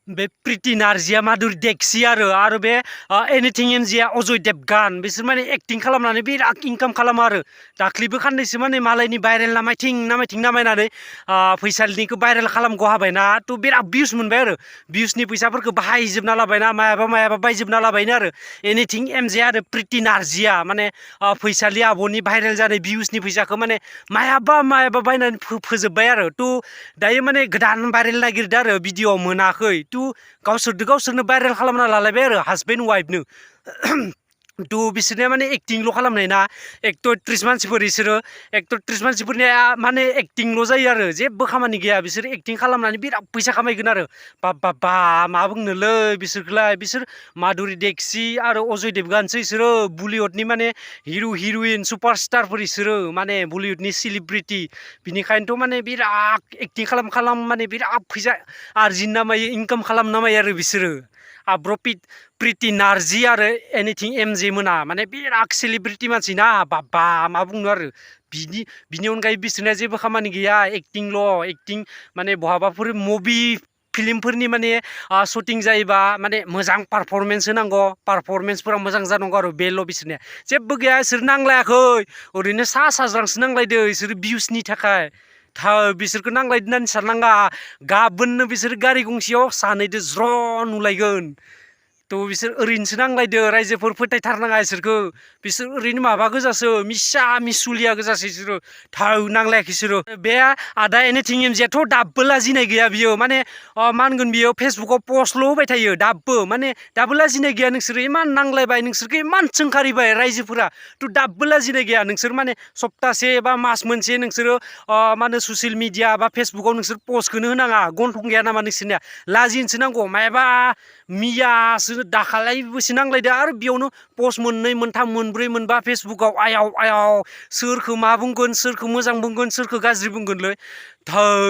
बे प्रीति नार्जिया माधुरी डेक्सी आरो बे एनिथिं एमजेआ अजय देवगान बिसोर माने एक्टिं खालामनानै बिराद इनकाम खालामो आरो दाख्लैबो खाननैसो माने मालायनि भाइरेल नामायथिं फैसालिनिखौ भाइरेल खालामगौ हाबायना थ' बिराद भिउस मोनबाय आरो भिउसनि फैसाफोरखौ बाहायजोबना लाबायना मायाबा बायजोबना लाबायनो आरो एनिथिं एमजे आरो प्रीति नार्जिया माने फैसालि आब'नि भाइरेल जानाय भिउसनि फैसाखौ माने मायाबा बायनानै फोजोब्बाय आरो थ' दायो माने गोदान भाइरेल नागिरदों आरो भिडिअ मोनाखै गावसोरनो भाइरेल खालामना लालायबाय आरो हासबेन्ड वाइफनो थ' बिसोरनिया माने एक्टिंल' खालामनाय ना एक्टर एक्ट्रिस मानसिफोर बिसोरो एक्टर एक्ट्रिस मानसिफोरनिया माने एक्टिंल' जायो आरो जेबो खामानि गैया बिसोर एक्टिं खालामनानै बिराद फैसा खामायगोन आरो बा मा बुंनोलै बिसोर माधुरी डेक्सी आरो अजय देवगानसो बिसोरो बलिउडनि माने हिर' हिर'इन सुपारस्टारफोर बिसोरो माने बलिउडनि सेलिब्रिटि बिनिखायनोथ' माने बिराद एक्टिं खालाम माने बिराद फैसा आरजिनो नामायो इनकाम खालामनो नामायो आरो बिसोरो प्रीति नार्जि आरो एनिथिं एमजे मोना माने बिराद सेलिब्रिटि मानसि ना बाबा मा बुंनो आरो बिनि अनगायै बिसोरना जेबो खामानि गैया एक्टिं माने बहाबाफोर मुभि फिल्मफोरनि माने शुटिं जायोबा माने मोजां पारफरमेन्स होनांगौ पारफरमेन्सफोरा मोजां जानांगौ आरो बेल' बिसोरनिया जेबो गैया बिसोर नांलायाखै ओरैनो साज्रांसो नांलायदो बिसोर भिउसनि थाखाय बिसोरखौ नांलायदो होननानै साननाङा गाबोननो बिसोर गारि गंसेयाव सानैदो ज्र' नुलायगोन थ' बिसोर ओरैनोसो नांलायदो रायजोफोर फोथायथारनाङा बिसोर ओरैनो माबा गोजासो मिसुलिया गोजासो बिसोरो नांलायाखै बिसोरो बे आदा एनिथिं एमजेआथ' दाबो लाजिनाय गैया बियो माने मा होनगोन बियो फेसबुकाव पस्टल' होबाय थायो दाबो लाजिनाय गैया नोंसोरो इमान नांलायबाय नोंसोरखौ इमान सोंखारिबाय रायजोफोरा थ' दाबो लाजिनाय गैया नोंसोर माने सप्तासे बा मास मोनसे नोंसोरो मा होनो ससियेल मिडिया बा फेसबुकाव नोंसोर पस्टखौनो होनाङा गन्थं गैया नामा नोंसोरनिया लाजिनोसो नांगौ मायाबा मियासो दाखालायबोसो नांलायदो आरो बेयावनो पस्ट मोननै मोनथाम मोनब्रै मोनबा फेसबुकाव आयाव सोरखौ मा बुंगोन सोरखौ मोजां बुंगोन सोरखौ गाज्रि बुंगोनलै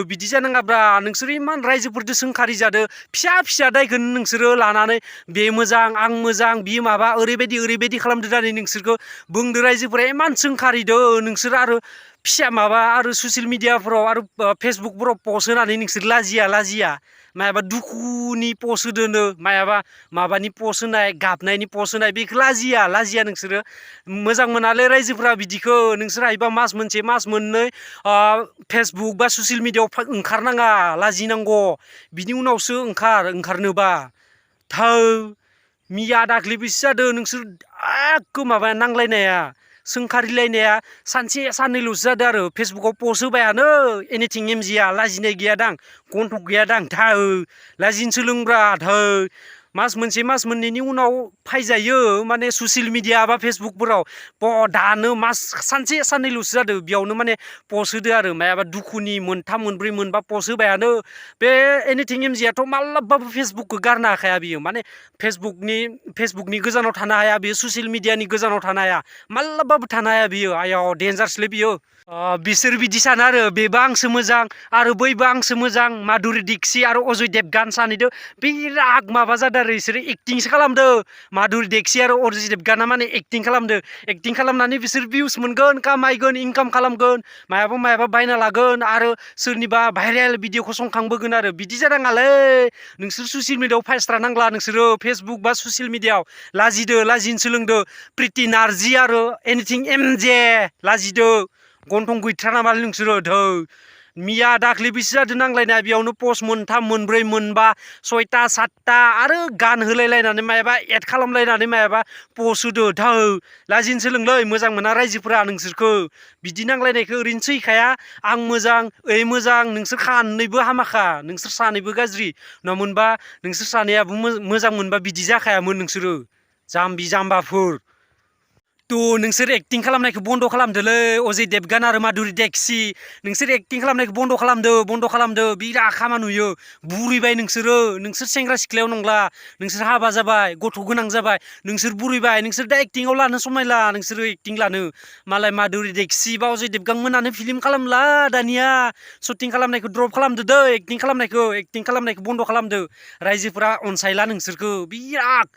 बिदि जानाङाब्रा नोंसोरो इमान रायजोफोरजों सोंखारि जादो फिसा दायखौनो नोंसोरो लानानै बे मोजां आं मोजां बि माबा ओरैबायदि खालामदो होननानै नोंसोरखौ बुंदो रायजोफोरा इमान सोंखारिदो नोंसोर आरो आरो ससियेल मिडियाफोराव आरो फेसबुकफोराव पस्ट होनानै नोंसोर लाजिया मायाबा दुखुनि पस्ट होदोनो माबानि पस्ट होनाय गाबनायनि पस्ट होनाय बेखौ लाजिया नोंसोरो मोजां मोनालै रायजोफोरा बिदिखौ नोंसोर हायोबा मास मोनसे मास मोननै फेसबुक बा ससियेल मिडियाआव ओंखारनाङा लाजिनांगौ बिनि उनावसो ओंखारनोबा मिया दाख्लैबोसो जादों नोंसोर माबा नांलायनाया सोंखारिलायनाया सानसे साननैल'सो जादों आरो फेसबुकाव पस्ट होबायानो एनिथिं एमजेआ लाजिनाय गैयादां गन्थं गैयादां लाजिनो सोलोंब्रा मास मोनसे मास मोननैनि उनाव फायजायो माने ससियेल मिडिया बा फेसबुकफोराव दानो मास सानसे साननैल'सो जादों बेयावनो माने पस्ट होदो आरो मायाबा दुखुनि मोनथाम मोनब्रै मोनबा पस्ट होबायानो बे एनिथिं एमजेआथ' माब्लाबाबो फेसबुकखौ गारनो हाखाया बियो माने फेसबुकनि गोजानाव थानो हाया बियो ससियेल मिडियानि गोजानाव थानो हाया माब्लाबाबो थानो हाया बियो आयाव डेन्जारसलै बियो बिसोर बिदि सानो आरो बेबो आंसो मोजां आरो बैबो आंसो मोजां माधुरी दीक्षित आरो अजय देवगान सानैदो बिराद माबा जादों आरो बिसोरो एक्टिंसो खालामदो माधुरी दीक्षित आरो अजय देवगाना माने एक्टिं खालामदो एक्टिं खालामनानै बिसोर भिउस मोनगोन कामायगोन इनकाम खालामगोन मायाबा बायना लागोन आरो सोरनिबा भाइरेल भिडिअखौ संखांबोगोन आरो बिदि जानाङालै नोंसोर ससियेल मिडियाआव फायस्रा नांला नोंसोरो फेसबुक बा ससियेल मिडियाआव लाजिनो सोलोंदो प्रीति नार्जि आरो एनिथिं एमजे लाजिदो गन्थं गैथ्रा नामालै नोंसोरो मिया दाख्लैबोसो जादों नांलायनाया बेयावनो पस्ट मोनथाम मोनब्रै मोनबा 6टा 7टा आरो गान होलायलायनानै मायाबा एड खालामलायनानै मायाबा पस्ट होदो लाजिनो सोलोंलै मोजां मोना रायजोफोरा नोंसोरखौ बिदि नांलायनायखौ ओरैनो सैखाया आं मोजां मोजां नोंसोर सानैबो हामाखा नोंसोर सानैबो गाज्रि नङामोनबा नोंसोर सानैयाबो मोजां मोनबा बिदि जाखायामोन नोंसोरो जाम्बाफोर नोंसोर एक्टिं खालामनायखौ बन्द' खालामदोलै अजय देवगान आरो माधुरी दीक्षित नोंसोर एक्टिं खालामनायखौ बन्द' खालामदो बिराद खामा नुयो बुरिबाय नोंसोर सेंग्रा सिख्लायाव नंला नोंसोर हाबा जाबाय गथ' गोनां जाबाय नोंसोर बुरिबाय नोंसोर दा एक्टिंआव लानो समायला नोंसोरो एक्टिं लानो मालाय माधुरी दीक्षित बा अजय देवगान मोनानो फिल्म खालामला दानिया शुटिं खालामनायखौ द्रप खालामदो एक्टिं खालामनायखौ बन्द' खालामदो रायजोफोरा अनसायला नोंसोरखौ बिराद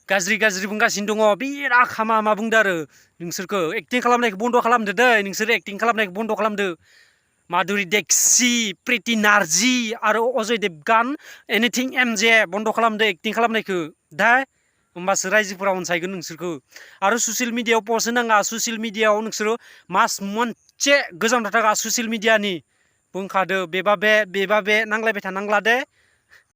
गाज्रि बुंगासिनो दङ बिराद हामा बुंदो आरो नोंसोरखौ एक्टिं खालामनायखौ बन्द' खालामदो नोंसोर एक्टिं खालामनायखौ बन्द' खालामदो माधुरि दीक्षित प्रीति नार्जी आरो अजय देवगान एनिथिं एमजे बन्द खालामदो एक्टिं खालामनायखौ दा होमबासो रायजोफोरा अनसायगोन नोंसोरखौ आरो ससियेल मिडियायाव पस्ट होनाङा ससियेल मिडियायाव नोंसोरो मास मोनसे गोजान थागा ससियेल मिडियानि बुंखादो बेबा बे नांलायबाय थानांला दे